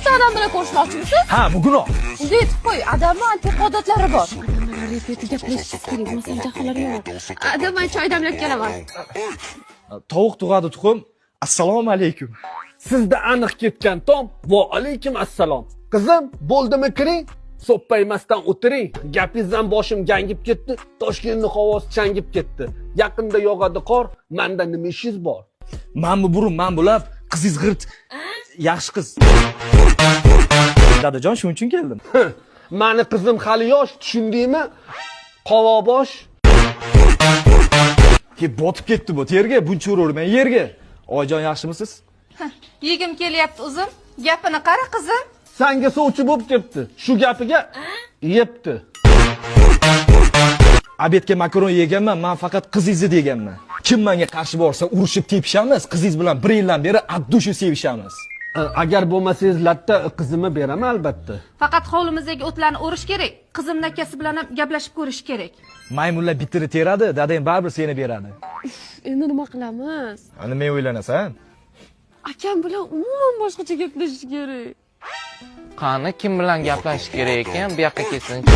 Bitta odam bilan ko'rishmoqchimisiz? Ha, bu gunoh. Unda aytib qo'y, adamni antiqa odatlari bor. Odamlar repeti gaplashishingiz kerak, bo'lmasam jahllari yomon. Adam, man choy damlab kelaman. Tovuq tug'adi tuxum. Assalomu alaykum. Sizda aniq ketgan tom. Va alaykum assalom. Qizim, bo'ldimi, kiring. So'ppaymasdan o'tiring. Gapingizdan boshim gangib ketdi. Toshkentni havosi changib ketdi. Yaqinda yog'adi qor, manda nima ishingiz bor? Man bu burun, man bulab, qizingiz g'irt. Yaxshi qiz. Dadajon, shuning uchun keldim. Mani qizim hali yosh, tushundingmi? Qovoqbosh. Ke botib ketdi bu terga, buncha uravermang yerga. Oyijon, yaxshimisiz? Yegim kelyapti o'zim. Gapini qara, qizim. Sanga sovchi bo'lib ketdi. Shu gapiga yebdi. Обед ga makaron yeganman, man faqat qizingizni deganman. Kim menga qarshi borsa, urushib tepishamiz, qizingiz bilan bir yildan beri от души sevishamiz. Agar bo'lmasangiz latta, qizimni beraman albatta. Faqat hovlimizdagi o'tlarni o'rish kerak. Qizimni akasi bilan ham gaplashib ko'rish kerak. Maymunlar bitini teradi, dadang baribir seni beradi. Endi nima qilamiz? Ana men o'ylanasan. Akam bilan umuman boshqacha gaplashish kerak. Qani, kim bilan gaplashish kerak ekan, bu yoqqa kelsinchi.